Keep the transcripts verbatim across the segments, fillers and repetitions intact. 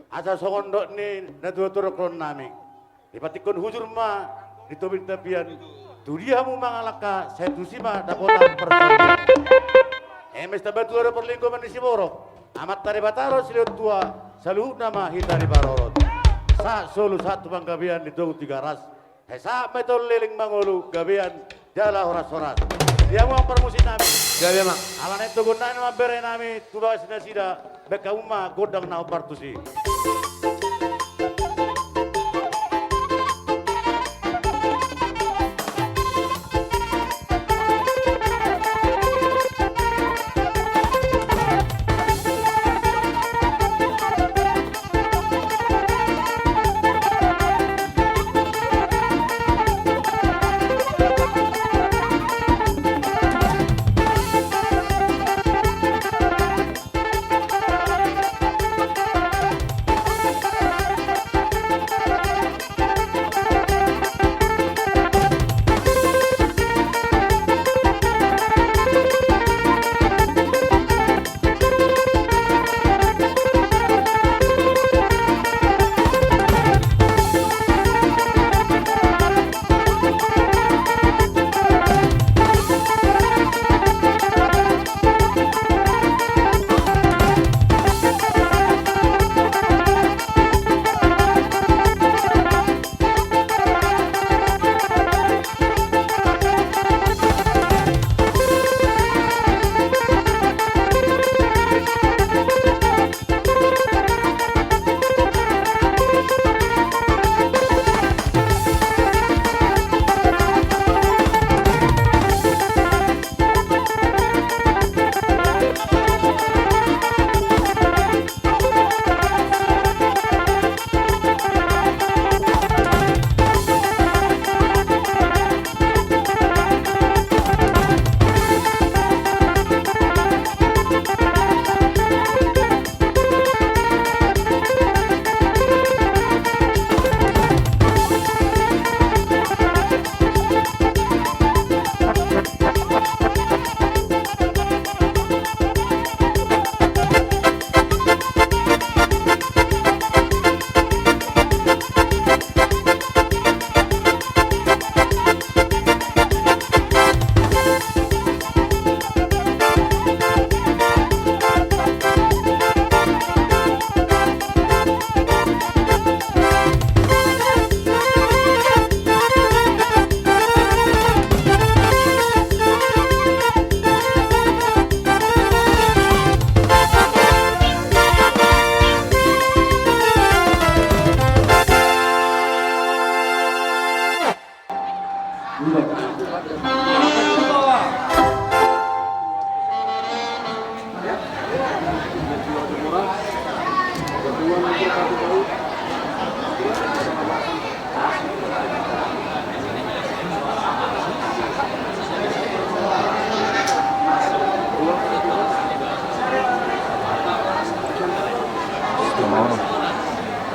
Asa songon dok ni natuatua dohonon nami. Dipatingkon hujur ma di topi ni tapian. Tu dia hamu mangalangka, sai tusi ma dapotan parsaulian. Eme sitamba tua do parlinggoman ni siborok. Amanta Debata do silehon tua, saluhutna ma hita diparorot. Sahat solu sahat tu panggabean di togu Tigaras. Sai sahat ma hita on leleng mangolu gabean jala horas-horas. Di hamu amang parmusik nami. Gabe ma. Ala naeng togu nami ma bere nami tu bagas nasida, baen hamu ma gondang na hombar tusi.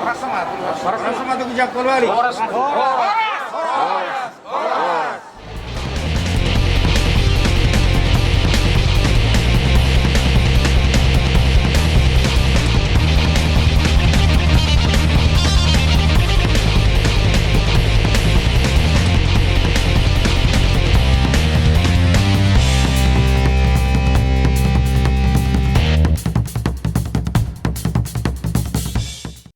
Horas ma tu, horas ma tu, horas ma tu, horas ma tu.